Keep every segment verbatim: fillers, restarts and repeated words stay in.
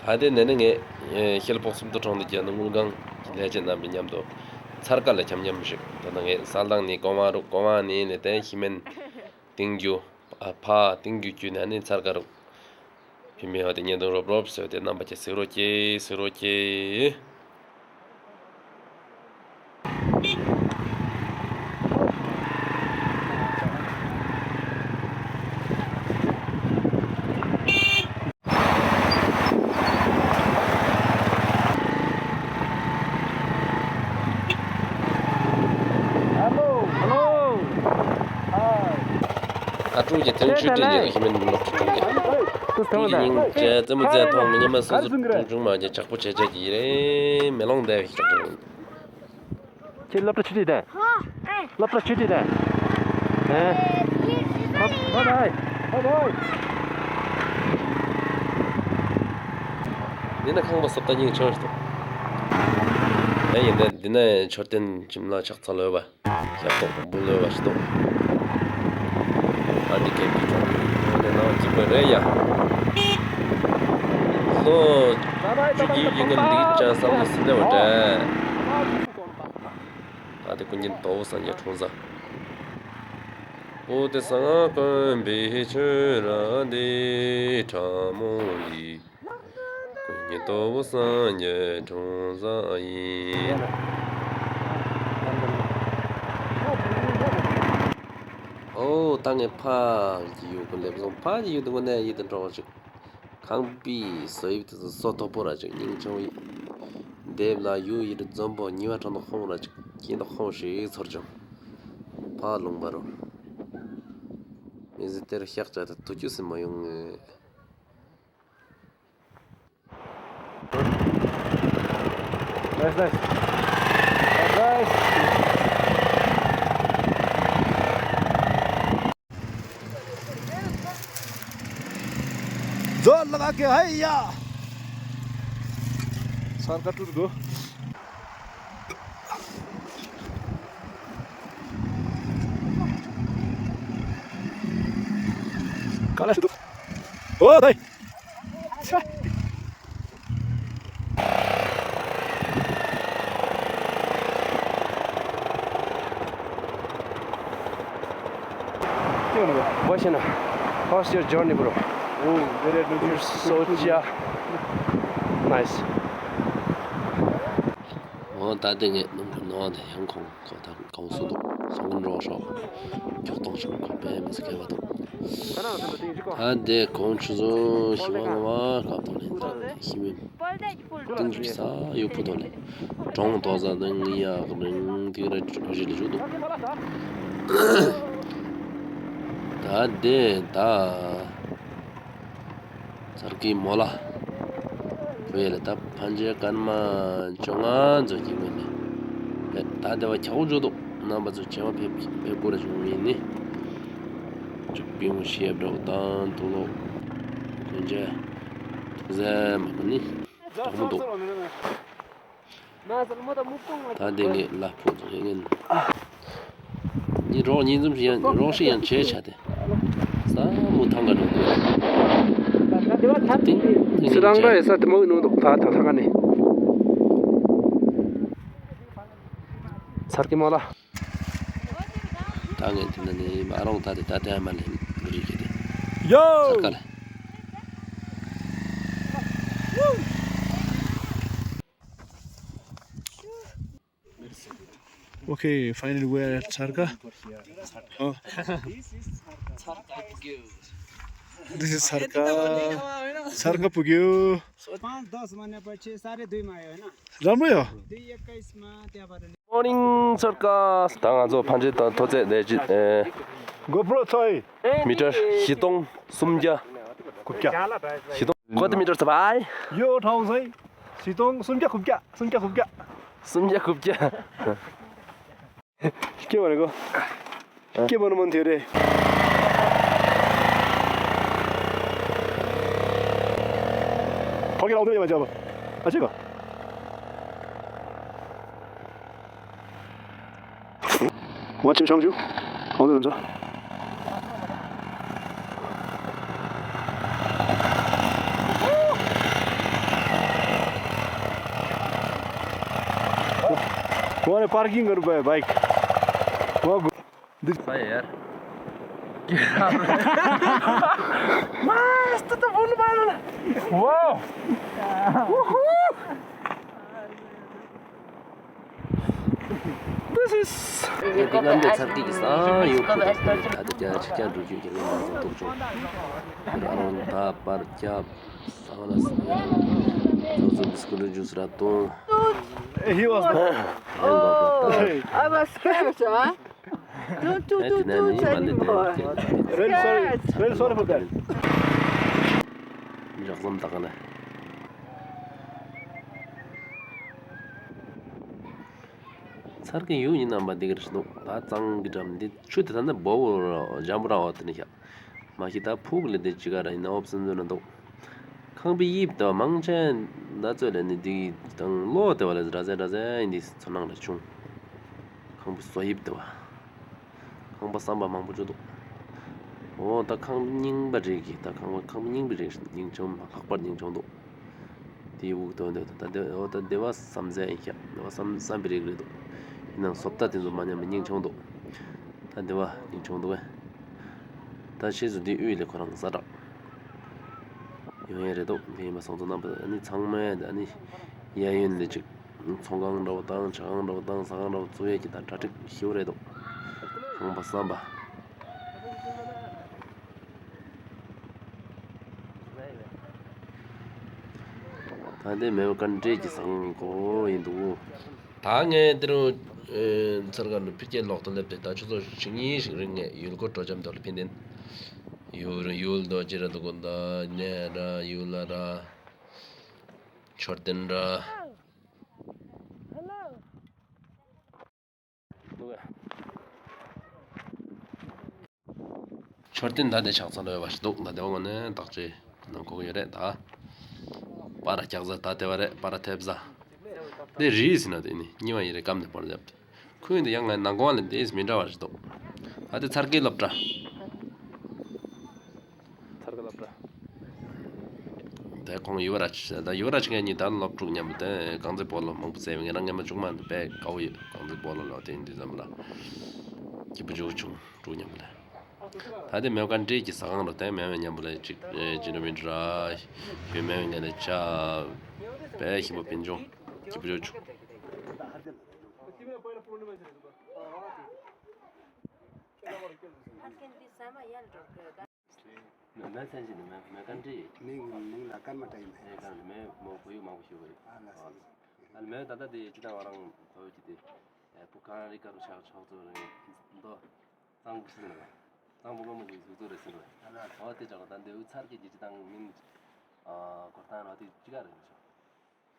ད་དེ་ནས་ནི་ངས་ཤེལ་ཕོག་སུམ་མདོ་གྲོང་སྡེ་གི་ནང་དངུལ་ཁང་གི་ལས་བྱེད་རྣམ་པ་མཉམ་དུ་ཚར་ཀ་ལ་འཁྱམ་འཁྱམ་ཞིག་ད་ལྟ་ངས་ས་ལང་ནི་གོ་མ་རུ་གོ་མ་ནི་ལས་དེ་ཤི་མེན་ཏིང་རྒྱུ་ཨ་ཕ་ཏིང་རྒྱུ་རྒྱུ་ནས་ནི་ཚར་ཀ་རུ་ཕི་མི་ཧོ་དེ་ཉེ་དུང་རོབ་རོབ་ཟེར་དེ་རྣམ་པ་ཀྱི་སི་རོ་ཀྱེ་སི་རོ་ཀྱེ། ཨ་ཀྲུག་གི་ཐེངས་ཆུ་ཏི་ཡིན་ཁྱི་མིན་ལོག་ཀྲུག་ཀྲུག་གི་ཀྲུག་གི་སྙིང་རྗེ་རྩེད་མོ་རྩེ་ཐོག་མི་ཉི་མ་སོ་སོ་ཀྲུག་ཀྲུག་མ་རྒྱ་ཆག་པོ་བྱེད་བྱེད་ཀྱི་རེད་མེ་ལོང་བསྡད་པའི་ཀྲུག་ཀྲུག་ཁྱེད་སློབ་གྲྭ་ཆུ་ཏི་དང་། ཧོ། ཨེ། སློབ་གྲྭ་ཆུ་ཏི་དང་། ཨེ། ཨེ། ཡེ་ཤེས་བའི། བཱའི་བཱའི། བཱའི་བཱའི། འདི་ན་ཁང་པ་སོབ་ད་སྙིང་ཆོས་ཤིག་འདུག་ཨེ་ཡིན་ད་འདི་ན་མཆོད་རྟེན་ཁྱིམ་ལ་ཕྱག་འཚལ་ལོས་པ། ཞབས་ཏོག་འབུལ་ལོས་པ་ཞིག་འདུག་ཨ་འདི་ཀེ་པི་ཀྲོང་ནས་ནང་སྐྱིད་པ་རེད་ཡ། ལོ་བཅུ་གི་ཡུལ་གྱི་ངན་འདི་ཅང་བསམ་བློ་སྲིད་ནས་འོ་འདྲ། ད་དེ་ཀུན་མཁྱེན་དྭགས་པོ་སངས་རྒྱས་འཁྲུངས་ས། པོ་ཏི་སྔགས་དཀོན་པའི་ཆོས་ར་འདི་ཁྲ་མོ་འདི། ཀུན་མཁྱེན་དྭགས་པོ་སངས་རྒྱས་འཁྲུངས་ས་ཡིན། ཨོ་ད་ངས་ཕ་གི་ཡུལ་གུ་སླེབས་སོང་། ཕ་གི་ཡུལ་དུ་ངོ་ནས་ཡིད་དུ་འགྲོ་བ་ཅིག་ཁང་པའི་བཟོ་དབྱིབས་དེ་ཚོ་བཟོ་མཐོ་པོ་ར་ཅིག་སྙིང་རྗེ་བོ་ཡིན། དེབ་ལ་ཡུ་ཡིར་འཛོམས་པོ་ཉི་མ་ཁྲོ་ནོ་ཁོང་ར་ཅིག་སྐྱིད་མདོག་ཁོང་ཞིག་ཚོར་བྱུང་། ཕ་ལུང་པ་རུ། མི་ཟི་དེར་ཤག་ཅག་དེ་དུ་ཁྱུ་སི་མ་ཡོང་ངེ། Nice, nice. Nice, nice. जोर लगा के, हैया। सर का टूट गो। काला शुरू। ओ भाई। What's your, how's your journey, bro? Oh, very adventurous. You're so, yeah. Nice. འོ་ད་དེ་ངས་སྣུམ་འཁོར་ནང་དེ་ཡང་ཁོང་ཁོ་ད་གོང་སུ་འདུག་ཁོང་རོགས་ཤོག་ཁྱོག་གཏོང་ཤོག་ཁོ་པས་མི་ཟེར་མཁས་པ་འདུག་ད་དེ་ཁོང་ཆུ་ཚོད་བཞི་པ་ལྔ་པ་སྐབས་ཐོག་ལས་ད་ཤི་མི་ཏིང་ཅིག་ས་ཡོད་ཕུ་ཐོག་ལས་གྲོང་དོ་ཟ་དང་ཡག་རིང་དེ་ར་གཞི་ལས་བཞུགས་འདུག་ད་དེ་ད། ཚར་གི་མོ་ལ། བོད་ཡ་ལ་ད་ཕན་ཆད་སྐར་མ་བཅོ་ལྔ་ཚོད་ཀྱི་སྔོན་ནས། ད་དེ་བ་ཁྱག་འཇོག་འདུག་རྣམ་པ་ཚོ་བྱེ་བ་ཕེབས་ཕེབས་པོ་ར་བྱུང་ཡིན་ནི། ཅིག་པི་མོ་ཤེས་འགྲོ་དང་དུ་ལོ། གོན་ཆས། ཐུགས་ཟད་མ་གོ་ནི། དོག་མོ་འདུག་ད་དེ་ངས་ལ་ཕོག་ཚོ་ཡིན་ངན། ཉི་རོགས་ཉིན་འཛོམས་ཤིག་ཡང་རོགས་ཤིག་ཡང་བྱས་ཆ་དེ། ས་མུ་ཐང་ག་འགྲོ་དགོས། ཏིང་ཏིང་སི་རང་ར་ཡེ་ས་དེ་མོ་ནུ་འདུག་ད་ད་ཐང་ག་ནི། ཚར་གི་མོ་ལ། ད་ངས་དེ་ན་ནི་མ་རོང་ད་དེ་ད་དེ་ཨ་མ་ལེན་འདི་རིགས་ཀྱི་དེ། ཡོ། ཚར་ག་ལེ། Okay, finally we are at Sarka. Oh. This is Sarka. Sarka पुग्यो। पाँच दस महिनापछि साढे दुईमा आयो, होइन? राम्रो यो। दुई एक्काइसमा त्यहाँबाट नि। Morning, Sarka. ད་ང་ཚོ་ཕན་ཆད་ད་མཐོ་ཚད་དེ་ཅི་ཨེ། GoPro ཚོས། མི་ཊར་བཞི་སྟོང་སུམ་བརྒྱ། དགུ་བརྒྱ། བཞི་སྟོང་། What meter is that? यो ठाउँ चाहिँ བཞི་སྟོང་སུམ་བརྒྱ་དགུ་བརྒྱ། སུམ་བརྒྱ་དགུ་བརྒྱ། སུམ་བརྒྱ་དགུ་བརྒྱ། སྐྱེ་བ་རེད་གོ། སྐྱེ་བ་ནི་མོན་དེ་རེད། ཕ་གི་ལའོ་དེ་ཡ་མ་བྱ་བ། ཨ་ཅེ་ག། ཝ་ཆིང་ཆང་ཇུ། ཨོ་ལེ་ལོན་ཇོ། ཨོ་ནི་པར་ཀིང་གི་བའི་བའིཀ། ཨོ་གོ། འདི་ས་ཡ་ཡར། མ་སྟ་ད་བུ་ནུ་བ་ལ། ཝའོ། This is འདི་ག་འདི་ཚར་གི་ས་ཡོད་ཁུ། ཨ་དེ་ཀྱང་ཅི་ཀྱང་འགྲོ་རྒྱུ་ཀྱང་མ་བཟོ་ཐུབ་བྱུང་། རང་ད་པར་རྒྱབ། ས་བ་ལ་ས་ཡ། ཚོ་ཚོ་བིས་ཀུཊ་ཇུས་ར་བཏུང་། He was not. Oh, I was scared, huh? Don't, don't, don't, don't anymore. Very sorry, very sorry for that. རགས་ཙམ་ད་ག་ནས། ཚར་གི་ཡུལ་ཡིན་ནམ་པ་འདི་གར་འདུག་ད་གཙང་གི་འགྲམ་འདི་ཆུ་དེ་ད་ནི་སྦོམ་ར་འཇམ་པོ་ར་འོ་དེ་ནི་ཤག་མ་གཞི་ད་ཕུག་ལས་དེ་ཅི་ག་ར་ཡིན་ན་འོབས་སེམས་ཚོར་ན་འདུག་ཁང་པའི་དབྱིབས་དེ་བ་མང་ཆེ་ད་ཚོད་ལས་ནི་འདི་དང་ལོ་དེ་བ་ལས་ར་ཟེ་ར་ཟེ་ཡིན་འདི་ཚོར་སྣང་ར་བྱུང་། ཁང་པའི་བཟོ་དབྱིབས་དེ་བ། ཁང་པ་བསམ་པ་མང་པོ་བྱུང་འདུག་འོ་ད་ཁང་པ་རྙིང་པ་རེད་གི། ད་ཁང་པ་ཁང་པ་རྙིང་པ་རེད། རྙིང་ཆུང་ལྷག་པར་རྙིང་ཆུང་འདུག་དེའི་དབུགས་དོན་དེ་ད་དེ་འོ་ད་དེ་བ་བསམ་ཟེ་ཡིན་ཤག་དེ་བ་བསམ་བསམ་པའི་རིགས་རེད་འདུག་ཡིན་ནའང་བཟོ་ལྟ་དེ་ཚོ་མ་ཉམས་པའི་རྙིང་ཆུང་འདུག་ད་དེ་བ་རྙིང་ཆུང་འདུག་གས། ད་ཕྱིས་སུ་འདི་དབུས་ལས་ཁོ་རང་ཛ་དྲག་ཡོང་ཡས་རེད་འདུག་དེ་ཡིན་པ་སོང་ཙང་རྣམ་པ་ཨ་ནི་ཚང་མས་ཨ་ནི་གཡས་གཡོན་ལས་ཅིག་ཚོང་ཁང་འདྲ་བོ་དང་ཇ་ཁང་འདྲ་བོ་དང་ཟ་ཁང་འདྲ་བོ་བཙུགས་ཡས་ཀྱི་ད་གྲ་སྒྲིག་ཞུ་རེད་འདུག་ཁང་པ་བསམ་པ། ད་འདི་མེའོ་ཀན་ཊི་གི་ས་ཁོངས་ཡིན་འདུག་ད་ངས་འདི་རུ་ཚར་ག་ནུ་ཕི་ཀེ་ལོག་ཏུ་སླེབས་ཏེ་ད་ཆུ་ཚོད་ཉི་ཤུ་ཞིག་རིང་ངས་ཡུལ་སྐོར་སྤྲོ་འཆམ་དེ་ལ་ཕན་ཏེ་ཡུལ་ཡུལ་དོ་ཅི་ར་འདུག་གོ་ད་ནས་ར་ཡུལ་ལ་ར་མཆོད་རྟེན་ར། མཆོད་རྟེན་ད་དེ་ཕྱག་འཚལ་ལོ་ཡོད་པ་ཞིག་འདུག་ད་དེ་འོང་ནས་བརྟག་དཔྱད་གནང་དགོས་ཀྱི་ཡོད་རེད་ད། པར་རྒྱག་ས་ད་དེ་བ་རེད། པར་ཐེབས་ས། དེ་རི་ཟེར་ན་དེ་ནི་རྙིང་བ་ཡིན་རེད། སྐམ་དེ་པར་བརྒྱབ་སྟེ། ཁོས་འདི་ཡང་ང་ནང་གོང་ལས་དེ་མི་འདྲ་བ་ཞིག་འདུག་ད་དེ་ཚར་གི་སློབ་གྲྭ། ཚར་གི་སློབ་གྲྭ། དེ་ཁོང་ཡུ་བ་རཱཇ་ད་ཡུ་བ་རཱཇ་ངེད་གཉིས་ད་སློབ་ཕྲུག་མཉམ་པོ་དེ་རྐང་རྩེད་སྤོ་ལོ་མང་པོ་རྩེ་བའི་ངེད་རང་ངེད་མ་ཆུང་མ་དེ་དཔེ་དགའ་བོ་ཡོད། རྐང་རྩེད་སྤོ་ལོ་ལ་དེ་འདི་ཙམ་ལ་སྐྱིད་པོ་ཅིག་བྱུང་ཕྲུ་གུ་མཉམ་པོ་ལ། ད་དེ་མེའོ་ཀན་ཊི་གི་ཟ་ཁང་རེད། དེ་མེའོ་མཉམ་པོ་ལ་ཅིག་ཅི་འདྲ་མི་འདྲ་ཞུ་མེའོ་ངེད་ལ་ཇ་དཔེ་ཞིམ་པོ་ཕུལ་བྱུང་། སྐྱིད་པོ་ཅིག་བྱུང་། མེའོ་མཚན་གཞི་ནི་མེའོ་མེའོ་ཀན་ཊི། མིང་མིང་ལ་ཀརྨ་བཀྲ་ཡིན། ཨེ་ཀརྨ་མེའོ་བོད་ཡིག་མང་པོ་ཤེས་པ་རེད། ཨ་ལགས་སོ། ཨ་ནི་མེའོ་ད་ལྟ་དེ་ཅི་ད་ང་རང་བོད་ཀྱི་དེ་ཨེ་བུ་གངས་རི་ཁ་རུ་ཆགས་ཆགས་ཚོ་རེད་འདུག་གཙང་པོ་ཟེར་ནས་གཙང་པོ་སྔོན་མོ་ཅིག་བཟོ་ཚོ་རེད་ཟེར་བས། ཨ་ལགས། འོ་དེ་ཅག་ད་འདི་འུ་ཚར་གི་ཅི་ཅི་དང་མིང་ཨ་གོ་སྟངས་ར་དེ་ཅི་ག་རེད་ཟེར།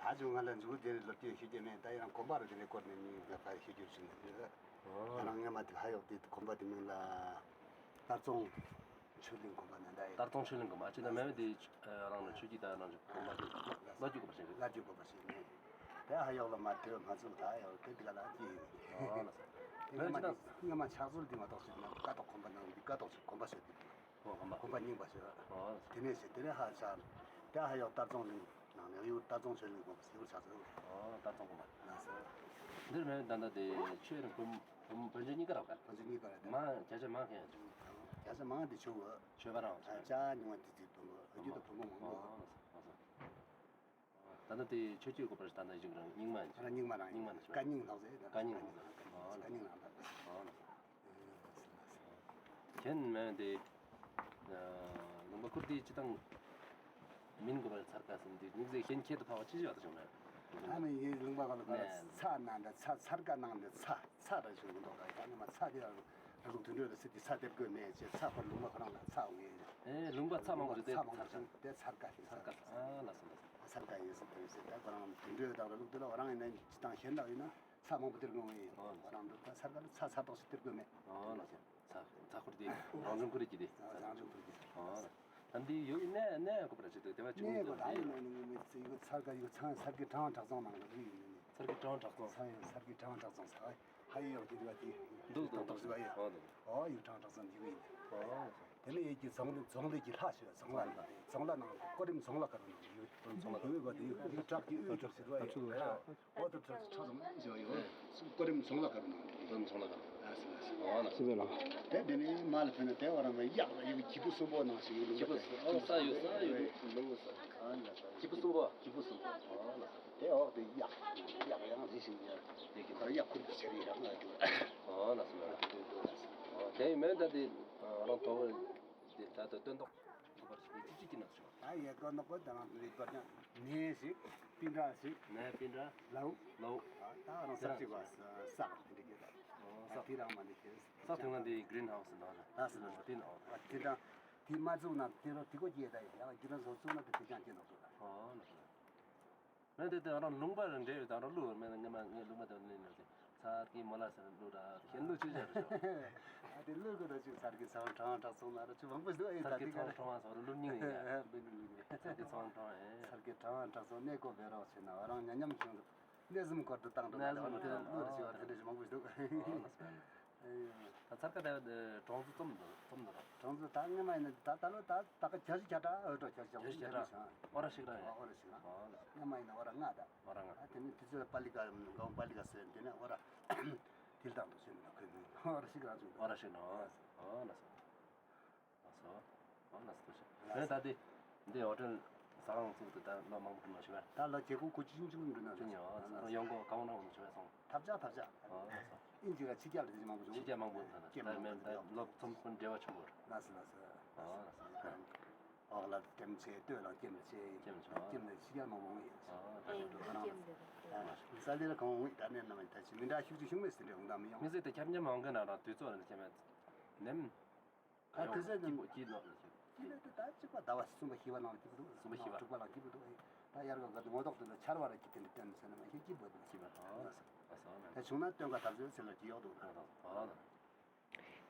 ད་ཅུང་ང་ལ་མཇུག་དེ་ལོ་དེ་ཤེས་ཀྱི་མེད། ད་ཡང་གོམ་པ་རུ་དེ་ནས་བསྐོར་ནས་ནི་ང་ཕར་ཤེས་རྒྱུ་ཞིག་ནི་འདི། ཨོ། ང་རང་སྔ་མ་དེ་ཕར་ཡོད་དེ་གོམ་པ་དེ་མིང་ལ་སྟར་སྦྲང་ཆོས་གླིང་གོམ་པ་ནི་ད་ཡོད། སྟར་སྦྲང་ཆོས་གླིང་གོམ་པ་ཅི་ད་མེད་དེ་རང་ལ་ཆོས་ཀྱི་ད་རང་ལ་གོམ་པ་དེ་ལ་རྒྱུ་གོམ་པ་ཞིག་རེད། ལ་རྒྱུ་གོམ་པ་ཞིག་ནི་དེ་ཕར་ཡོད་ལ་མ་དེ་ང་ཚོ་ད་ཡོད་དེ་དེ་ག་ལ་ཨ་ཅི་ཡིན། ཨོ་ལགས། སྔ་མ་སྔ་མ་ཕྱག་ཟུར་དེ་མ་གཏོགས་ཞིག་ན་ཀ་ཏོག་གོམ་པ་ནང་དེ་ཀ་ཏོག་ཞིག་གོམ་པ་ཞིག་དེ། ཨོ་གོམ་པ། གོམ་པ་རྙིང་པ་ཞིག་ཨོ། དེ་ནས་ཞིག་དེ་ནས་ཕར་ཤར། དེ་ཕར་ཡོད་སྟར་སྦྲང་གླིང་ནང་ནས་ཡོད་སྟར་སྦྲང་ཆོས་གླིང་གོམ་པ་ཞིག་ཡོད་ཆགས་སོང་། ཨོ་སྟར་སྦྲང་གོམ་པ། ལགས་སོ། འདིར་མེད་ད་ལྟ་དེ་ཆོས་ར་བོན་བོན་བོན་ཆོས་གཉིས་ཀ་ར་བཀའ། བོན་ཆོས་གཉིས་ཀ་ར་དེ། མ་བརྒྱ་ཆ་མ་གང་ཡང་བྱུང་། བརྒྱ་ཆ་མང་དེ་ཆོས་བོན། ཆོས་པ་རང་ཆོས། ཨ་ཅག་ཉུང་བ་དེ་དེ་བོན་པོ་ཨ་རྒྱུད་དུ་བོན་པོ་མང་པོ། ཨོ་ལགས་སོ་ལགས་སོ། ད་ལྟ་དེ་ཆོས་ཀྱི་སྐོར་པར་ད་ལྟ་ཡིག་རང་རྙིང་མ་ཡིན། རང་རྙིང་མ་རང་རྙིང་མ་ནི་ཆོས། བཀའ་རྙིང་ལགས་ཟེར། བཀའ་རྙིང་ལགས་ཟེར། ཨོ་ལགས། བཀའ་རྙིང་ལགས་ལགས། ཨོ་ལགས། ཁྱེད་མེད་དེ་ལུང་པ་ཁུར་དེ་ཅི་དང་མིན་གོ་པར་ཚར་ཀ་ཟིན་དེ་དམིགས་བསལ་ཁྱེད་ཁྱེད་དུ་ཕ་བ་ཅི་ཞིག་བ་དང་བྱུང་མེད། ཨ་ནི་ཡིན་ལུང་པ་ག་ལ་ག་ལ་ཚ་ནང་དེ་ཚ་ཚར་ཀ་ནང་དེ་ཚ་ཚ་ར་བྱུང་མི་འདུག་ག་ད་ནི་མ་ཚ་དེ་ར་ར་ཟུང་དུད་འགྲོ་ལ་སྲིད་དེ་ཚ་སྟེར་དགོས་མེད་ཅེས་ཚ་ཁོར་ལུང་པ་ཁོ་རང་ལ་ཚ་འོང་ངེས། ཨེ་ལུང་པ་ཚ་མང་པོ་ཞིག་དེ་ཚ་མང་པོ་ཚར་ཀ་ཞིག་དེ་ཚར་ཀ་ཞིག་ཚར་ཀ་ཨ་ལགས་སོ་ལགས་སོ། ཚར་ཀ་ཡིན་སྲིད་དེ་ཟེར་ད་ཁོ་རང་དུད་འགྲོ་དང་ར་ལུག་དེ་ལ་རང་ཡིན་ན་ཅི་དང་གཞན་དག་ཡིན་ན་ཚ་མང་པོ་སྟེར་དགོས་ངེས་ཡིན། ཨོ་ལགས་སོ། རང་འགྲོ་ད་ཚར་ཀ་ལ་ཚ་ཚ་ཏོག་ཞིག་སྟེར་དགོས་མེད། ཨོ་ལགས་སོ། ཚ་ཚ་ཁུར་དེ་རང་བྱུང་ཁུར་གྱི་དེ་ཚ་རང་བྱུང་ཁུར་གྱི། ཨོ་ལགས་སོ། ད་འདི་ཡོད་ནས་ནས་གོ་པར་ཅི་དེ་དེ་བ་ཅུང་ནས་གོ་ད་ཡིན་ནོ་ནི་ངོ་མི་ཚེ་ཡོད་ཚར་ཀ་ཡོད་ཚང་ཚར་གི་གྲང་བྲག་རྫོང་ནང་ལ་ཡོད་ཡིན་ནི། ཚར་གི་གྲང་བྲག་རྫོང་། ཚང་ཡོད་ཚར་གི་གྲང་བྲག་རྫོང་ཚ་ཧ་ཡོད་དེ་དེ་བ་དེ་འདུག་འདུག་ཏོག་ཏོག་ཞིག་བ་ཡོད། ཨོ་འདུག་ཨོ་ཡོད་གྲང་བྲག་རྫོང་དེ་ཡོད་ཡིན། ཨོ། དེ་ནས་ཡོད་ཀྱི་རྫོང་རྫོང་ལས་ཀྱི་ལྷ་ཞེས་རྫོང་ལྷ་ནང་རྫོང་ལྷ་ནང་སྐོར་རིམ་རྫོང་ལྷ་ག་རུ་ནང་ཡོད། རྫོང་ལྷ་ཡོད་པ་དེ་ཡོད་ཀྱི་བྲག་གི་ཡོད་ཀྱི་ཟེར་བ་ཡོད། འོ་དེ་བྲག་ཁྲ་ཚོམ་ཞེས་ཡོད། སྐོར་རིམ་རྫོང་ལྷ་ག་རུ་ནང་རྫོང་ལྷ་ག་རུ། ཨ་སི་ལ་སི། འོ་ལ་སི། དེ་དེ་ནས་མ་ལ་ཕན་ན་དེ་བ་རང་བའི་གཡག་ལ་ཡོད་ཀྱི་སྐྱིད་པོ་གསུམ་པོ་ནང་ཞིག་ཡོད། སྐྱིད་པོ་གསུམ་པོ་ས་ཡོད་ས་ཡོད་ལུང་ས། སྐྱིད་པོ་གསུམ་པོ། སྐྱིད་པོ་གསུམ་པོ། འོ་ལ་སི། དེ་འོག་ཏུ་གཡག་གཡག་ཡང་རི་ཞིག་ཡོད། དེ་གི་ཁར་གཡག་ཁུར་དུ་ཆེ་རི་རང་ལ་འགྲོ། འོ་ལ་སི་ལ་སི། འོ་དེ་མེད་ད་དེ་རང་དོ་བོ་དེ་ད་དོ་སྟོན་ཐོག་ཐོག་པར་ཞིག་ཅི་ཅི་ཅི་ན་སོང་། ད་ཡེ་གོ་ནོ་གོ་ད་རང་དེ་གོ་ཀྱང་ནས་ཞིག་པིན་དྲ་ཞིག་ནས་པིན་དྲ་ལའུ་ལའུ། ད་རང་ས་ཅིག་བ་ས་དེ་འདྲ་གི་ད། ས་དེ་རང་མ་ནི་དེ་ས་དེ་ང་དེ་གི་རིན་ཧའུ་སི་ན་ད་ས་ན་དེ་ན་འོ་དེ་ད་དེ་མ་བཙུགས་ན་དེ་རོ་དེ་གོ་སྐྱེ་ད་ཡ་གི་རང་སོ་བཙུགས་ན་དེ་དེ་ཀྱང་སྐྱེ་ནོ་སོ་ད། འོ་ན་ས། མེན་དེ་དེ་རང་ལུང་པ་རང་འདྲེ་ཡོད་དང་རང་ལུགས་མེན་ན་ངེ་མ་ངེ་ལུང་པ་དང་ནི་ནི་ཚར་གི་མོ་ལ་སར་ལུགས་ར་ཁྱེད་ལུགས་ཅི་བྱ་རུ་ཤོག་ཨ་དེ་ལུགས་གོ་ད་ཅིག་ཚར་གི་ཚང་གྲངས་དྲག་སོང་ན་ར་ཅིག་མང་པོ་ཞིག་འདུག་ཨེ། ཚར་ད་གི་དེ་ག་ཚང་ར་གྲངས་སོང་ར་ལུགས་རྙིང་ཡིན་ཡ། ཚར་གི་ཚང་གྲངས་ཨེ། ཚར་གི་གྲངས་དྲག་སོང་གནས་སྐོར་བེ་རོགས་ཆེ་ན་རང་ཉ་ཉམ་ཆུང་གནས་གསུམ་སྐོར་དུ་བཏང་དུ་ན་ལུགས་ར་ཞིག་བ་དེ་འདྲ་ཞིག་མང་པོ་ཞིག་འདུག་ཨེ། ད་ཚར་ཀ་ད་གྲངས་སུ་རྩོམ་འདུག་རྩོམ་འདུག་གྲངས་སུ་ད་ངེ་མ་ཡིན་ད་ད་ལོ་ད་ད་ག་བརྒྱ་ཞིག་བརྒྱ་ཕྲག་འོ་འགྲོ་བརྒྱ་ཞིག་བརྒྱ་ཞིག་བརྒྱ་ཕྲག་འོ་ར་ཞིག་ར་ཡ། འོ་ར་ཞིག་ར་ངེ་མ་ཡིན་ན་འོ་ར་ལྔ་ད། འོ་ར་ལྔ། ཨ་དེ་ནི་དུས་ཚོད་པ་ལི་ཀ་གའོ་པ་ལི་ཀ་ཟེར་དེ་ནས་འོ་ར་དིལ་དང་དུ་ཟེར་ནས་ཁོས་ནི་འོ་ར་ཞིག་ར་འཇུག་འོ་ར་ཞིག་ར་འོ་ལ་སོ། ཨ་སོ། འོ་ན་སོ་ཤ། ཨ་ད་དེ་འདི་ཧོ་ཊེལ་ཟ་ཁང་བཙུགས་ཏེ་ད་ལོ་མང་པོ་འགྲོ་ཤི་བས། ད་ལོ་བརྒྱད་དགུ་དགུ་བཅུ་བཅུ་གཉིས་འགྲོ་ན་བཅུ་གཉིས། འོ་ཡོང་སྒོ་གང་འདྲ་འོང་ཤི་བས་སོང་། ཐབས་ཆག་ཐབས་ཆག་ཨ་སོ། ཨིན་ཇི་ལ་ཕྱི་རྒྱལ་དེ་མང་པོ་བྱུང་། ཕྱི་རྒྱལ་མང་པོ་ད་ད་མེད་ད་ལོ་ཚོམ་སྤུན་འབྲེལ་བ་ཆེན་པོ་རེད། ལ་སོ་ལ་སོ། འོ་ལ་སོ། འོག་ལ་ལྟེམ་ཆེ་སྟོད་ལ་ལྟེམ་ཆེ། ལྟེམ་ཆེ། ལྟེམ་ནས་ཕྱི་རྒྱལ་མང་པོ་འོང་ཡིན། འོ་ད་ནི་འགྲོ་ཁ་ན་ས་ལེ་ར་གང་འོང་ཡིན། ད་ནས་ནམ་ད་ཅི་མི་འདྲ་ཤུགས་ཅིག་ཤུགས་མེད་ཟེར་རེ་འོང་ད་མི་ཡོང་། མི་ཟེར་ད་ཁྱབ་མཉམ་འོང་གི་ན་ར་དུས་ཚོད་ལ་ཁྱབ་མེད་ནེམ། ཨ་ཁ་ཟས་ནི་སྐྱིད་པོ་སྐྱིད་ལོ། སྐྱིད་ལོ་དེ་ད་གཅིག་པ་ཟླ་བ་གསུམ་པ་བཞི་པ་ནང་སྐྱིད་པོ་འདུག་གསུམ་པ་བཞི་པ། དྲུག་པ་ལ་སྐྱིད་པོ་འདུག་ད་དབྱར་ཁ་ག་དུ་ངོ་ཐོག་དེ་ལ་ཆར་པ་ར་སྐྱིད་དེ་འདྲ་བསྟན་ཟེར་ན་མ་ཤེས་སྐྱིད་པོ་འདུག་སྐྱིད་པ་ཨ་ད་བྱུང་ན་སྟོན་ཁ་ཐབས་ཟོས་ཟེར་ལ་སྐྱིད་ཡོག་འདུག་ཨ་ད་ཨ་ད།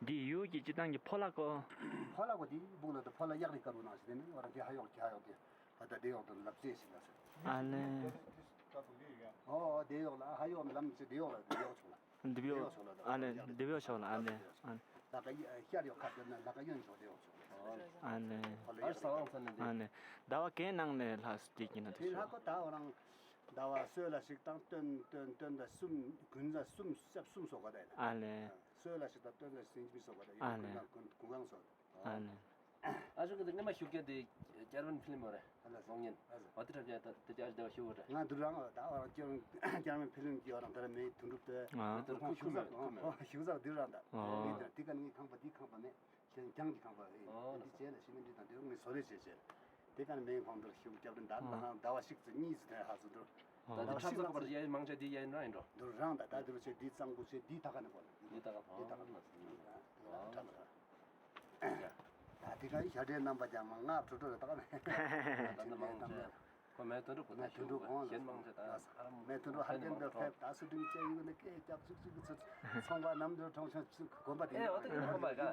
འདི་ཡུལ་གྱི་སྤྱི་བཏང་གི་ཕོ་ལྷ་ཀོ། ཕོ་ལྷ་ཀོ་དེ་སྦུག་ལ་དུ་ཕོ་ལྷ་གཡག་རི་དཀར་པོ་ནང་ཞིག་དེ་ནི་ཨོ་ར་དེ་ཧ་ཡོག་དེ་ཧ་ཡོག་དེ་ཨ་ད་དེ་ཡོག་དུ་ལབ་ཙེ་ཞིག་ལ་ཟེར། ཨ་ནི། ཨོ་དེ་ཡོག་ལ་ཧ་ཡོག་ལམ་ཙེ་དེ་ཡོག་ལ་དེ་ཡོག་ཆུང་ལ། འདི་བེའོ། ཨ་ལེ་འདི་བེའོ་ཤོག་ལ་ཨ་ལེ། ཨ་ལེ། ལ་ཀ་ཡ་ཤར་ཡོག་ཁ་དེ་ན་ལ་ཀ་གཡོན་ཕྱོགས་དེ་ཡོག་ཆུང་ལ། ཨ་ལེ། ཨ་ལེ། ཨ་ལེ། ཟླ་བ་གའི་ནང་ལས་ལྷ་སུ་སྐྱེས་ཀྱི་ན་དེ་ལྷ་ཀོ་ད་འོ་རང་ཟླ་བ་སོས་ལ་ཞིག་དང་སྟོན་སྟོན་སྟོན་ཟླ་གསུམ་དགུན་ཟླ་གསུམ་སེབ་གསུམ་སོགས་པ་དེ་ལ། ཨ་ལེ། སོས་ལ་ཞིག་དང་སྟོན་ཟླ་སེབ་གསུམ་སོགས་པ་དེ་ཡོག་ཨ་ལེ། དགུན་དགུན་ཁང་སོགས། ཨ་ནི། ཨ་ཞོག་གི་དེ་ངེ་མ་ཞུགས་ཀྱི་དེ་ཀྱར་བན་ཕི་ལིམ་མོ་རེད། ཨ་ལ་ལོང་ཉན། ཨ་ལ། འོ་དེ་འདྲ་བྱས་ད་དེ་ཀྱར་བདེ་བ་ཞུ་བོ་རེད། ང་དུ་རང་ད་འོ་རང་ཀྱར་ཀྱར་བན་ཕི་ལིམ་གྱི་འོ་རང་ད་ར་མེ་དུ་འགྲུབ་ཏེ། ཨ། དེ་ཁོ་ཞུགས་ས་ཁོ་ཞུགས་ས་དེ་རང་ད། ཨ། མེ་དེ་དེ་ཀ་ནི་ཁང་པ་དེ་ཁང་པ་མེད། ཁྱེད་ཀྱང་གྱི་ཁང་པ་ཨེ། ཨ་ལ། དེ་བྱས་ལ་ཤི་མིན་དེ་དང་དེ་ངས་བཟོ་ལས་བྱས་བྱས། དེ་ཀ་ནི་མེ་ཁང་དུ་ཞུགས་ཀྱར་བན་ད་ལ་ཧང་ཟླ་བ་ཞིག་ཙམ་གཉིས་ཙམ་ཧ་ཟུ་འགྲོ། ད་དེ་ཁྲབ་ཚོགས་པར་ཡ་མང་ཆེ་དེ་ཡ་ཡིན་རང་ཡིན་འགྲོ། དུ་རང་ད་ད་དུ་ཆེ་དེ་གཙང་པོ་ཆེ་དེ་ད་ཀ་ནི་གོ་ལ། དེ་ད་ཀ་དེ་ད་ཀ་ལ། ཨ། ད་དེ་ག་ཡི་ཤ་འདྲེ་རྣམ་པ་ཀྱང་མ་ང་ཕྲུ་གུ་རེ་ད་ནི། ད་ནི་མང་ཆེ། ཁོ་མེ་དུད་འགྲོ་ཁོ་ད་ཞུ་གོ་གཞན་མང་ཆེ་ད་ཨ་མེ་དུད་འགྲོ་ཧར་རྒན་འདི་ཕེབས་ད་སུ་དྲིན་ཆེ་ཡོད་ནི་སྐད་རྒྱབ་ཚུགས་ཚུགས་ཚུགས་ཚོང་པ་ནམ་དུ་གྲོང་ཆོག་ཚུགས་དགོན་པ་དེ་ཨེ་འོ་ད་གི་དགོན་པ་ག་དེ་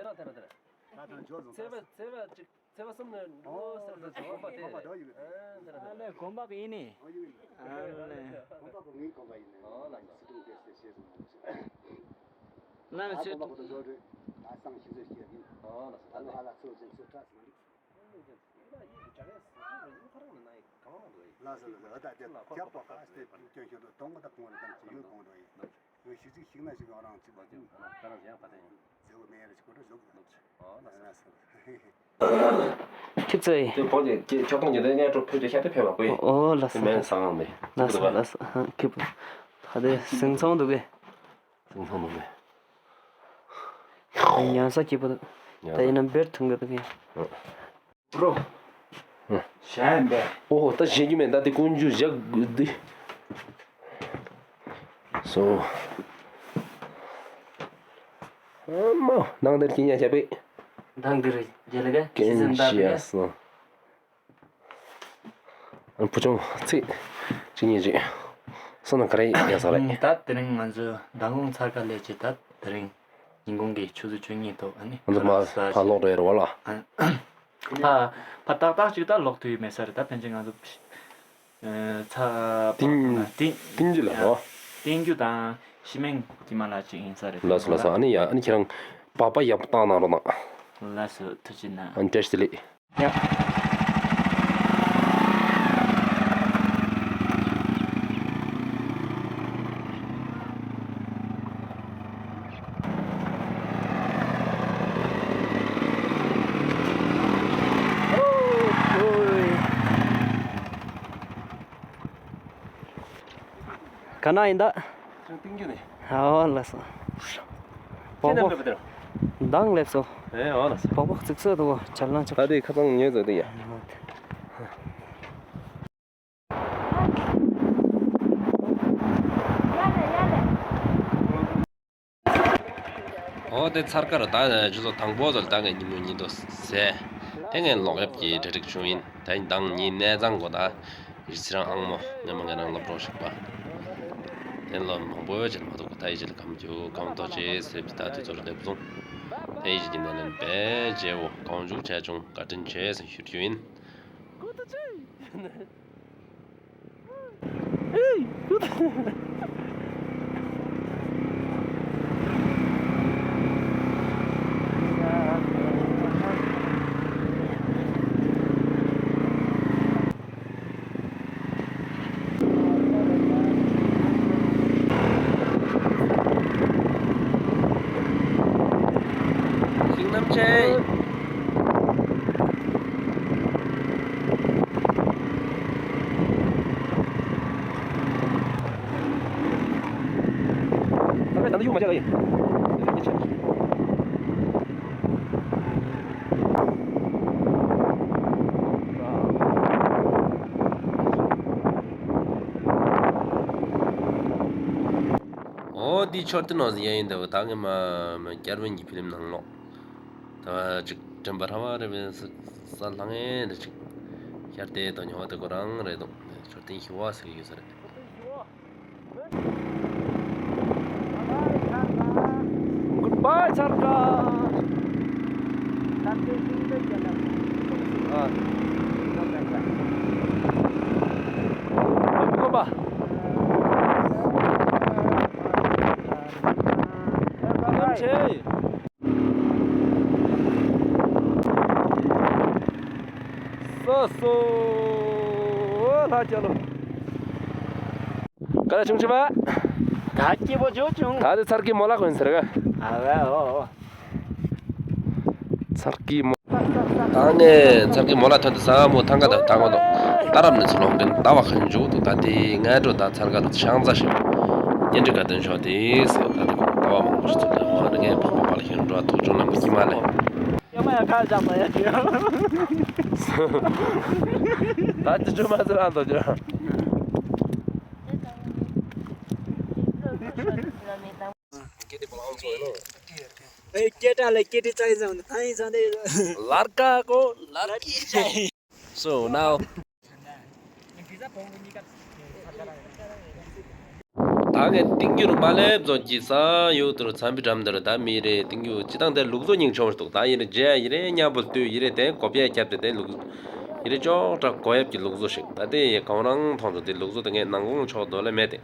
རང་དེ་རང་དེ་རང་། ད་དུ་འཇོག་བཟུང་ཚེ་བ་ཚེ་བ་ཅིག་ཚེ་བ་གསུམ་ནས་འགྲོ་ཟེར་ཏེ་དགོན་པ་དེ། དགོན་པ་དེ་ཡོད་གི། ཨ་ལེ་དགོན་པ་གི་ཡིན་ནི། ཨ་ལེ། དགོན་པ་གི་ངའི་དགོན་པ་ཡིན་ནི། ཨོ་ལ་ཡ། སི་ཏུ་དེ་སེ་ཤེས་སོང་། ལ་ཡ། ཨ་ཚེ་དགོན་པ་གི་དོ་ཇོ་རེ། ཨ་སང་ཤི་ཟེར་ཤེས་ཡིན། ཨོ་ལ་ས། ད་ལོ་ཧ་ལ་ཚོ་ཅན་ཚོ་ཏྲ་སི་མ་འགྲིག་ལ་ས་ལ་ས། ཨ་ད་དེ་རྒྱབ་པ་ཁ་སྟེ་སྐྱོན་ཤོར་དུ་དོང་གི་ད་གོང་རེ་དང་ཅི་ཡོད་གོང་དུ་ཡིན། ཡོད་ཤིག་ཅིག་ཤིག་ན་ཞིག་ཨོ་རང་ཅིག་ལ་ཅིག་ཨོ་རང་ཁ་རང་ཡང་པ་ཏེ་ཡིན། ཟེར་བ་མེད་རེ་ཅིག་གོ་འགྲོ་ཞོག་གི། ཨོ་ལ་ས། ཁྱེད་ཚོས། དེ་བོ་དེ་ཁྱེད་ཆོག་ཐོང་ཉི་ཟེར་ངས་འགྲོ་ཕེབས་ཏེ་ཤ་དེ་ཕེབས་པ་གོ་ཡི། ཨོ་ལ་ས། དེ་མེན་སང་མེ། ལ་ས་ལ་ས། ཁྱེད་ད་དེ་སིང་ཚོང་འདུག་གི། སིང་ཚོང་འདུག་གི། ཉལ་ས་སྐྱིད་པོ་འདུག་ཉལ་ས། ད་ཡིན་ན་བེར་ཐུང་གི་འདུག་གི། རོ། ཨ། ཞན་པས། ཨོ་ད་ཞན་རྒྱུ་མེད་ད་དེ་ཀུན་རྒྱུ་ཞག་འདི། སོ། ཨ་མ་ནང་དེར་སྐྱིད་ཉལ་བྱ་བས། ནང་དེར་རྒྱལ་ལ་ག་ཀེན་ཤི་ཡ་སོ། བུ་ཆུང་ཚིག་ཅི་ཉེ་ཅི་སོ་ན་ག་རེ་ཡ་ས་རེད། ད་དེ་རིང་ང་ཚོ་མདང་དགོང་ཚར་ཁ་ལས་ཅི་ད་དེ་རིང་ཉིན་གུང་གི་ཆུ་ཚོད་བཅུ་གཉིས་ཐོག་ཨ་ནི་ང་ཚོ་ཕར་ཕར་ལོག་འགྲོ་ཡ་རེད་བ་ལ། ཕ་ཕ་ཏག་ཏག་ཅིག་ད་ལོག་ཐུབ་ཡོད་མེད་ས་རེད། ད་ཕན་ཆད་ང་ཚོ་ཚ་ཏིང་ཏིང་ཏིང་རྒྱུ་ལ་རོ། ཏིང་རྒྱུ་དང་ཤི་མེང་ཀྱི་མ་ལ་ཅིག་ཡིན་ས་རེད། ལགས་སོ་ལགས་སོ། ཨ་ནི་ཡ་ཨ་ནི་ཁྱེད་རང་པགས་པ་ཡག་པོ་བཏང་གནང་རོགས་གནང་། ལགས་སོ། ཐུགས་རྗེ་གནང་། ཨ་ནི་བཀྲ་ཤིས་བདེ་ལེགས། ཡ། ག་ན་ཡིན་ད། ཅང་ཏིང་རྒྱུ་ནི། ཨོ་ལགས་སོ། ཁྱེད་རྣམས་ལེབས་དེ་རོ། མདང་ལེབས་སོ། ཨེ་ཨོ་ལགས་སོ། བོག་བོག་ཙིག་སོ་དུ་གོ་ཆལ་ལང་ཆོག་ད་དེ་ཁ་ཚང་ཉོས་ཟེར་དེ་ཡ། ཨོ་དེ་ཚར་ཀ་ར་ད་ཆུ་ཚོད་དང་པོ་ཚོ་ལ་ད་ངས་ཉིན་མོ་ཉིན་ཐོ་ཟེར། དེ་ངས་ལོག་ཡབ་ཀྱི་གྲ་སྒྲིག་བྱུང་ཡིན། ད་ཡིན་མདང་ཉིན་གནས་ཚང་གོ་ད། ཡི་ཚེ་རང་ཨང་མོ་ངས་མ་ངས་རང་ལབ་རོགས་ཞིག་པ། དེ་ལོ་མང་པོ་ཡོད་ཅེས་མ་གཏོགས་ད་ཡི་ཅིག་ལ་གམ་རྒྱུ་གམ་ཐོག་ཅེས་ཟེར་བྱས་ད་དུས་ཚོད་ལ་སླེབས་སོང་། ད་ཡི་ཅིག་གི་ནང་ལེན་པས་རྗེ་བོ་གང་བྱུང་བྱས་བྱུང་བཀའ་དྲིན་ཆེ་ཟེར་ཞུ་རྒྱུ་ཡིན། ཤིང་རྣམ་ཆེ། ཨོ་འདི་མཆོད་རྟེན་ནོ་ཟིག་ཡང་ཡིན་ད་བ། ད་ངས་མ་མ་ཀྱར་བན་གྱི་ཕི་ལིམ་ནང་ལོག་ད་ཅིག་དྲན་པ་ར་བ་རེ་བས་ས་ལྷང་ངེ་རེ་ཅིག་ཤར་ཏེ་དོ་ཉོ་བ་དེ་ཁོ་རང་རེད་དོ། མཆོད་རྟེན་ཞི་བ་ཟེར་གྱི་ཡོད་ས་རེད། Goodbye ཚར་ཀ། སོ་སོ་ལྷ་རྒྱལ་ལོ། ག་རེ་བྱུང་ཆི་བ། ད་སྐྱིད་པོ་བྱུང་བྱུང་། ད་དེ་ཚར་གི་མོ་ལ་གོན་ཟེར་ག་ཨ་ཝེ་ཨོ་ཨོ། ཚར་གི་མོ། ད་ངས་ཚར་གི་མོ་ལ་ཐོན་ཏེ་ས་མོ་ཐང་ག་དང་ཐང་ག་དང་ད་རབ་ནས་ཚུར་ལོང་གིན་ད་བ་ཁན་འཇུག་ཏུ་ད་དེ་ངའི་འགྲོ་ད་ཚར་ག་རུ་ཤང་ཚ་ཞིག་ཉན་འདྲི་ག་དོན་ཤོག་དེ་ཟེར་ད་དེ་ད་བ་མང་པོ་ཞིག་ཚུར་ལོང་བ་རེ་ངས་ཕོག་པ་པ་ལ་ཤིང་འགྲོ་ཐུག་བྱུང་ལམ་གི་མ་ལས། ཡ་མ་ཡ་ཁ་ཅག་མ་ཡ་ཅི། ད་ཅི་ཅུ་མ་ཟེར་ཨ་མདོ་ཅི། ཨེ་སྐད་གྲགས་ལ་སྐད་གྲགས་ཙང་ཙང་ད་ཡིན་ཙང་དེ། ལར་ཀ་ཀོ་ལར་ཀི་ཅི། So now ད་ངས་ཏིང་རྒྱུ་རུ་མ་ལེབ་ཛོ་ཀྱི་ས་ཡུ་ཏུ་རུ་ཚན་པི་འགྲམ་དུ་རུ་ད་མི་རེ་ཏིང་རྒྱུ་ཅི་དང་དེ་ལུག་ཛོ་སྙིང་ཆོམ་ཞིག་འདུག་ད་ཡི་རེ་རྗེ་ཡི་རེ་ཉ་བུལ་ཏུ་ཡི་རེ་དེ་གོ་པ་རྒྱབ་སྟེ་དེ་ལུག་ཡི་རེ་ཅོག་དྲག་གོ་ཡབ་ཀྱི་ལུག་ཛོ་ཞིག་ད་དེ་ཡི་གང་རང་མཐོང་ཚོ་དེ་ལུག་ཛོ་དེ་ངས་ནང་ཁོང་ཆོག་དོ་ལེ་མེད་དེ།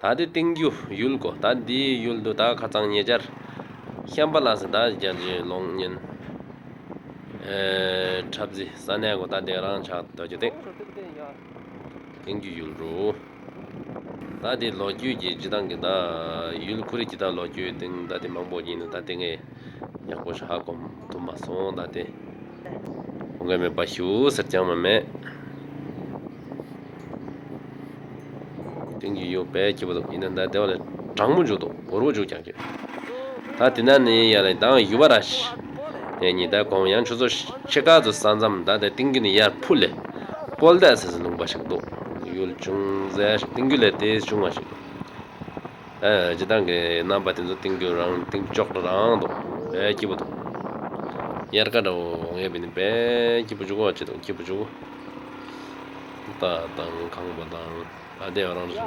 ད་དེ་ཏིང་རྒྱུ་ཡུལ་གོ་ད་འདིའི་ཡུལ་དུ་ད་ཁ་ཚང་ཉེ་ཆར་ཤན་པ་ལ་སི་ད་རྒྱལ་གྱི་ལོང་ཉིན་ཨེ་འཁྲབ་ཟི་ས་གནས་གོ་ད་དེ་རང་ཆགས་དོ་ཅི་ཏེ་ཏིང་རྒྱུ་ཡུལ་རུ། ད་དེ་ལོ་རྒྱུས་ཀྱི་སྤྱི་བཏང་གི་ད་ཡུལ་ཁོ་རེ་ཀྱི་ད་ལོ་རྒྱུས་སྟེང་ད་དེ་མང་པོ་ཡིན་ནོ་ད་དེ་ངས་ཡག་པོ་ཧ་གོ་ཐུབ་མ་སོང་ད་དེ། ཁོང་གི་མེད་པ་ཞུ་ཟེར་ཀྱང་མ་མེད། ཏིང་རྒྱུ་ཡུལ་དཔེ་སྐྱིད་པོ་འདུག་ཡིན་ན་ད་དེ་བ་ལས་གྲང་མོ་འཇུག་འདུག་འུར་བོ་འཇུག་ཀྱང་ཀྱི། ད་དེ་ན་ནི་ཡ་ལས་དང་ཡུ་བ་ར་ཤི། དེ་ཉིད་ད་གོང་ཡང་ཆུ་ཚོད་ཕྱེད་ཀ་ཚོ་ས་མཚམས་ད་དེ་ཏིང་རྒྱུ་ནི་ཡར་ཕུ་ལས། ཀོལ་ད་ཟེར་ཟེར་ལུང་པ་ཞིག་འདུག་ཡུལ་ཅུང་ཟད་ཏིང་རྒྱུ་ལས་དེ་ཆུང་བ་ཞིག་ཨ་སྤྱི་བཏང་གི་རྣམ་པ་དེ་ཚོ་ཏིང་རྒྱུ་རང་ཏིང་ཅོག་རང་འདུག་དཔེ་སྐྱིད་པོ་འདུག་དབྱར་ཁ་འདྲ་བོ་ངས་བི་ནི་དཔེ་སྐྱིད་པོ་བྱུང་བ་ཅི་འདུག་སྐྱིད་པོ་བྱུང་། རྟ་དང་ཁང་པ་དང་ཨ་དེ་རང་རེད།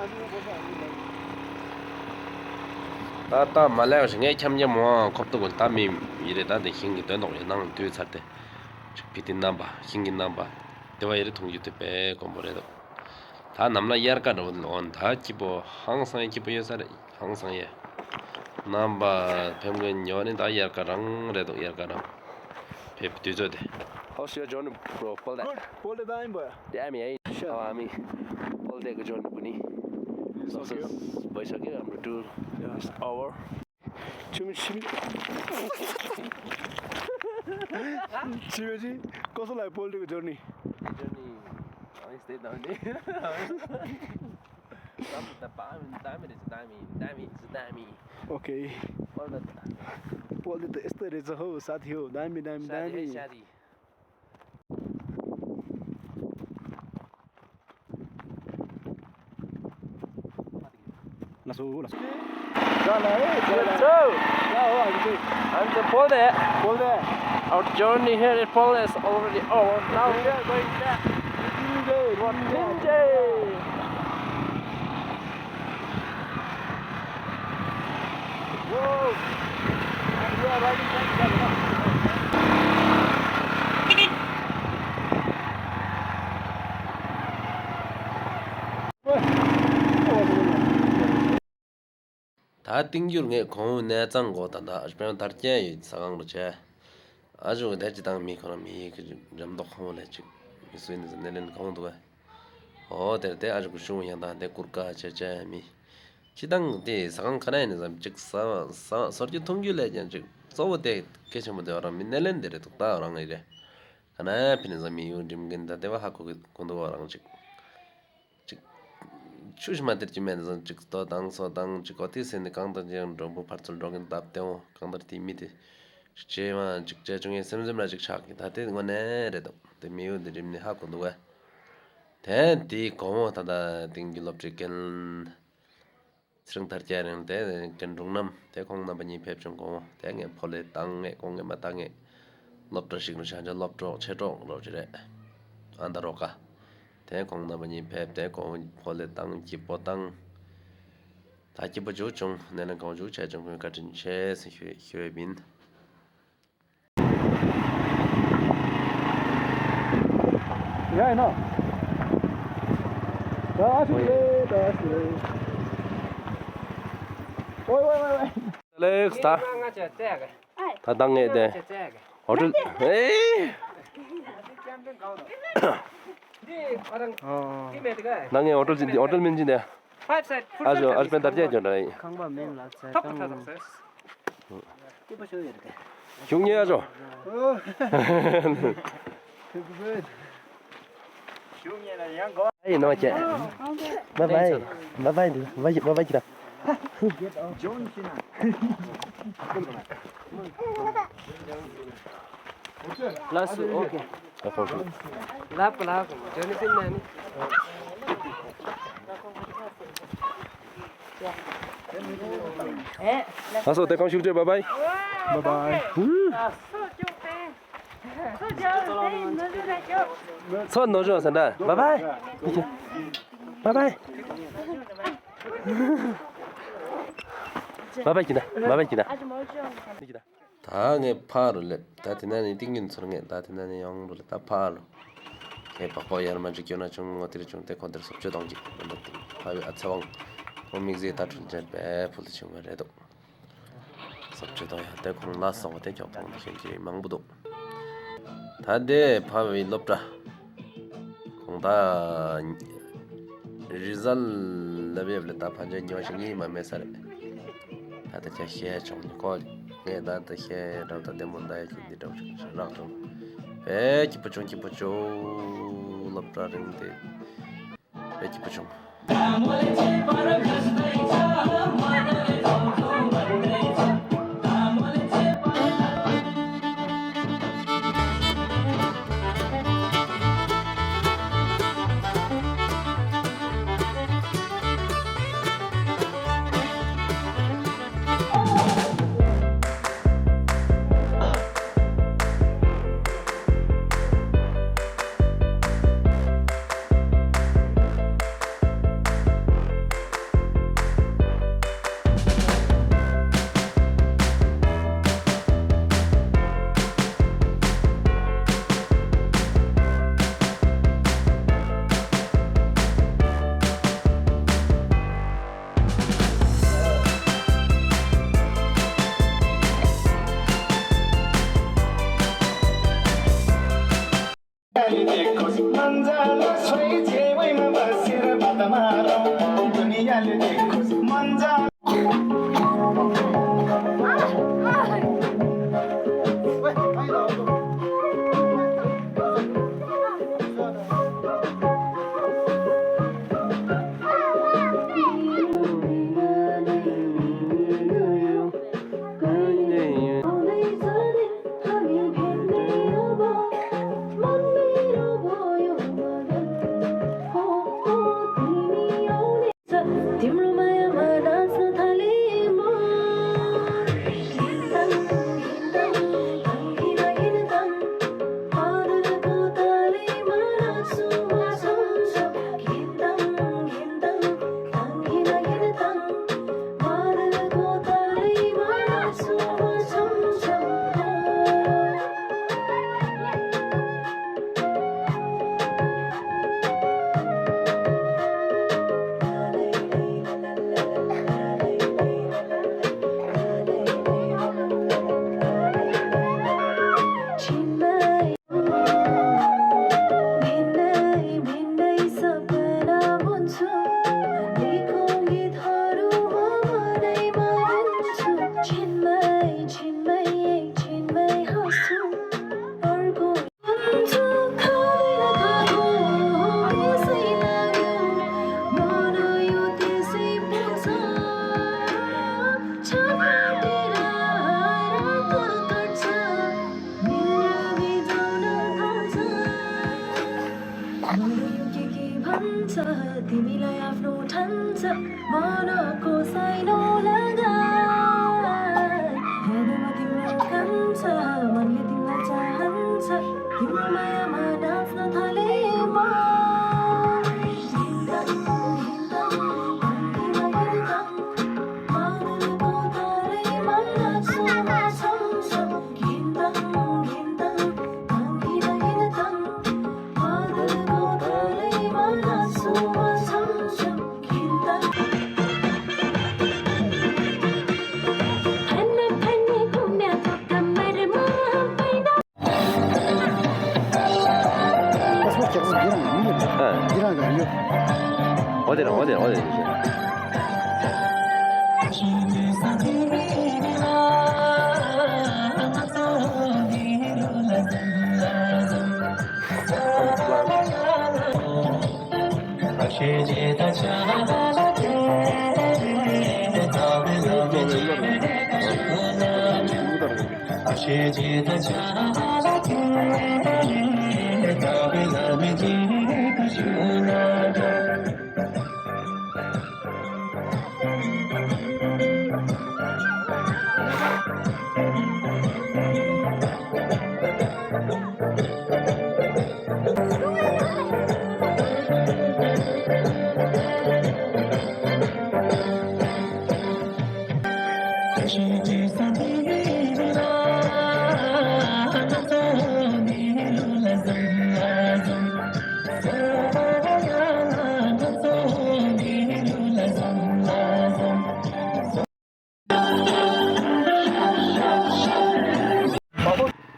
ད་ད་མ་ལས་ཞིག་ངས་འཁྱམ་འཁྱམ་མོ་ཁོབ་ཏུ་གོ་ད་མི་ཡི་རེད་ད་དེ་ཤིང་གི་དོན་དག་ཡིན་ནང་དུས་ཚར་ཏེ་ཅིག་ཕི་ཏི་རྣམ་པ་ཤིང་གི་རྣམ་པ་དེ་བ་ཡི་རེད་མཐོང་རྒྱུ་དེ་དཔེ་དཀོན་པོ་རེད་འདུག་ད་ནམ་ལ་དབྱར་ཁ་འདྲ་བོ་ལོན་ད་སྐྱིད་པོ་ཧང་སང་ཡ་སྐྱིད་པོ་ཡོད་ས་རེད་ཧང་སང་ཡ། རྣམ་པ་ཕེབས་མཁན་ཡོད་ནི་ད་དབྱར་ཁ་རང་རེད་འདུག་དབྱར་ཁ་རང་ཕེབས་དུས་ཚོད་དེ། How's your journey, bro? Pull that. Good. Pull the time, boy. Damn, yeah. Sure. How are me? Pull the journey, Puni. It's okay. Boys, okay, I'm the tour. Yeah, it's over. Chimi, chimi. Chimi, chimi. कसो लाग्यो Pull the journey? Journey. I stay down there. Dami, dami, dami, dami, dami. Okay. Pull the, Pull the यस्तै रहेछ हौ साथी हौ, दामी, दामी, दामी। Lasso, lasso. जाना है, जाना। Let's go. क्या हो, अभिषेक? I'm the Pull the. Pull the. Our journey here at Pull the is already over. Now we are going back. Ninja. Ninja. Whoa. And we are riding like that. ད་ཏིང་འགྱུར་ངས་གོང་གནས་ཚང་གོ་ད་ད་ཨ་ཞུ་དཔེར་ན་དར་རྒྱས་ཡོད་ས་གང་རུ་བྱས། ཨ་ཞུ་དེ་ཅི་དང་མི་ཁོ་ན་མི་གི་འགྲམ་ཐོག་ཁོང་ལས་ཅིག་མི་སུ་ཡིན་ཟེར་སྣེ་ལེན་གང་འདུག་གས། ཨོ་དེར་དེ་ཨ་ཞུ་གི་ཤུང་ཡང་དང་དེ་གུར་ཀ་ཆེ་ཆེ་མི་ཅི་དང་དེ་ས་གང་ཁ་ན་ཡིན་ཟམ་ཅིག་ས་ས་སོར་གྱི་མཐོང་རྒྱུ་ལས་ཀྱང་ཅིག་གཙོ་བོ་དེ་གལ་ཆེན་པོ་དེ་བ་རང་མི་སྣེ་ལེན་དེ་རེད་འདུག་ད་རང་ཡི་རེད། ཁ་ན་ཕི་ནི་ཟམ་མི་ཡུལ་འགྲིམ་གིན་ད་དེ་བ་ཧ་གོ་གི་གོ་འདུག་བ་རང་ཅིག་ཅིག་ཆུ་ཞིག་མ་དེར་གྱི་མེད་ཟང་ཅིག་ལྟོ་དང་སོ་དང་ཅིག་གོ་ཏི་སེ་ནི་གང་དང་ཅི་ཡང་འགྲོན་པོ་ཕར་ཚུར་འགྲོ་གིན་སྟབས་བདེ་འོང་གང་ལྟར་དེ་མི་དེ་ཅིག་ཅེ་མ་ཅིག་ཅེ་ཅུང་ཡང་སེམས་སེམས་ལ་ཅིག་ཆགས་གི་ད་དེ་དངོས་གནས་རེད་འདུག་དེ་མི་ཡུལ་དེ་རིམ་ནི་ཧ་གོ་འདུག་བས། དེ་དེའི་གོང་འོག་ད་ད་ཏིང་གི་སློབ་གྲྭའི་རྒན་ཚེ་རིང་དར་རྒྱས་རིང་དེ་རྒན་དྲུང་རྣམ་དེ་ཁོང་རྣམ་པ་གཉིས་ཕེབས་བྱུང་གོང་འོག་དེ་ངས་ཕོ་ལེ་བཏང་ངས་ཁོང་ངས་མ་བཏང་ངས། སློབ་གྲྭ་ཞིག་ལ་ཆ་ཆ་སློབ་གྲོགས་ཆེ་གྲོགས་རོགས་ཅི་རེད། ཨ་ད་རོགས་ཀ་དེ་ཁོང་རྣམ་པ་གཉིས་ཕེབས་ཏེ་ཁོང་ཕོ་ལེ་བཏང་སྐྱིད་པོ་བཏང་། ད་སྐྱིད་པོ་འཇུག་བྱུང་སྣེ་ལེན་གང་འཇུག་བྱས་བྱུང་ཁོས་བཀའ་དྲིན་ཆེ་ཟེར་ཞུ་ཞུ་ཡིན། ཡ་ཡིན་ནོ། ད་ཨ་ཤི་རེད་ད་ཨ་ཤི་རེད། ཝེ་ཝེ་ཝེ་ཝེ། ལེགས་ད། ད་ད་ངས་དེ་ཧོ་ཊེལ་ཨེ། ད་ངས་ཧོ་ཊེལ་ཅིག་ཧོ་ཊེལ་མིན་ཅིག་དེ་ཨ་ཞོ་ཨ་ཞོ་པེན་ད་རྒྱ་ཅོ་ད་ཁང་པ་མེད་ལ་ཚེ་ཁང་ཁྱུང་ཉེ་ཨ་ཞོ། ཨེ་ནོ་ཅེ། Bye bye. Bye bye. Bye bye. Last, okay. Lap, lap. Johnny Sins nani. Aso, te kam shuk je, bye bye. Bye bye. Son no jo sanda. Bye bye. Bye bye. Bye bye kida. Bye bye kida. Kida. ད་ངས་ཕར་རུ་སླེབས། ད་དེ་ན་ནི་ཏིང་ཡུན་ཚོར་ངས་ད་དེ་ན་ནི་ཡོང་རུ་ལ་ད་ཕར་རུ། ཁྱེད་པགས་པ་ཡར་མ་འཇིག་སྐྱོ་ན་བྱུང་ངོ་དེར་བྱུང་སྟེ་ཁོ་དེར་སོབ་ཅོ་གཏོང་གི་འདུག་ཕ་བའི་ཨ་ཚེ་དབང་ཁོང་མིག་རྩེ་ད་འཕྲུལ་ཆས་པས་ཕུལ་དུ་བྱུང་བ་རེད་འདུག་སོབ་ཅོ་གཏོང་ཡ་དེ་ཁོང་ལ་སོགས་པ་དེ་ཀྱོག་མཐོང་དུ་ཤེས་ཀྱི་མང་པོ་འདུག་ད་དེ་ཕ་བའི་སློབ་གྲྭ། ཁོང་ད་རི་ཟལ་ལ་བེབ་ལ་ད་ཕན་ཆད་ཉོ་ཞིག་ངེས་མ་མེད་ས་རེད། ད་ད་ཁྱེད་ཤེས་བྱུང་ནི་ཀོ་ངས་ད་ད་ཤེས་རབ་ད་དེ་མོ་ད་ཡ་ཁྱེད་འདི་འདྲ་བྱུང་རག་བྱུང་། ཨེ་སྐྱིད་པོ་བྱུང་སྐྱིད་པོ་བྱུང་སློབ་གྲྭ་རིང་དེ་ཨེ་སྐྱིད་པོ་བྱུང་། तिमीलाई आफ्नो ठान्छ, मनको साइनो लगाई। यादमा तिम्रो खान्छ, मनले तिमीलाई चाहन्छ, तिम्रो मायामा नाच्न थाले म।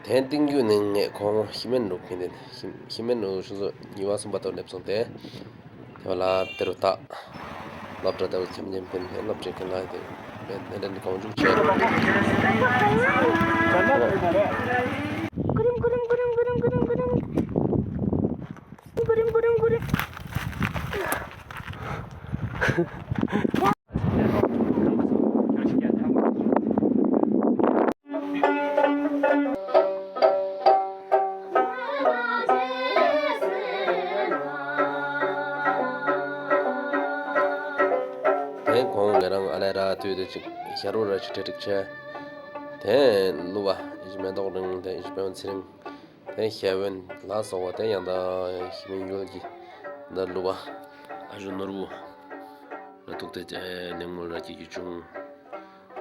ཏེ་ཏིང་གུ་ནི་ངེ་ཁོང་ཧི་མན་རུ་ཁེན་ཏེ་ཧི་མན་རུ་ཤུ་ཟོ་ཉི་བ་སུམ་པ་ཏོ་ལེབ་སོང་སྟེ། ཏེ་བ་ལ་ཏེ་རུ་ཏ་སློབ་གྲྭ་ཏེ་རུ་ཁྱམ་ཉམ་པིན་ཏེ་སློབ་གྲྭའི་ཁེན་ལ་ཏེ་མེད་ནེ་ལེན་གང་བྱུང་ཆེ། ཏེ་ཁོང་ངེ་རང་ཨ་ལེ་ར་ཏུས་ཏེ་ཅིག་ཤ་རུ་ར་ཅིག་ཏེ་ཅིག་ཆེ། ཏེ་ལུ་བ་ཨི་ཇི་མེ་ཏོག་རིང་ཏེ་ཨི་ཇི་པེ་ཝན་ཚེ་རིང་། ཏེ་ཤེ་ཝན་ལ་སོགས་པ་ཏེ་ཡང་ད་ཧི་མན་ཡུལ་གྱི་ད་ལུ་བ་ཨ་ཞུ་ནོར་བུ་ལ་ཐུག་སྟེ་ལེགས་མོ་ར་སྐྱེ་རྒྱུ་བྱུང་།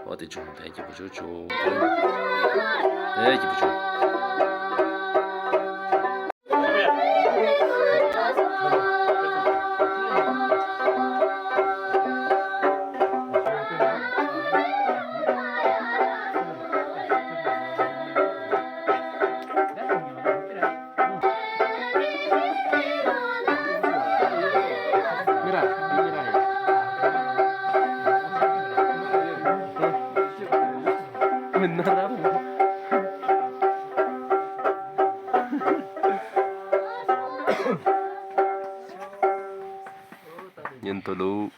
འོ་ཏེ་བྱུང་། ཏེ་སྐྱིད་པོ་བྱུང་བྱུང་། ཏེ་སྐྱིད་པོ་བྱུང་། Nyen tolo.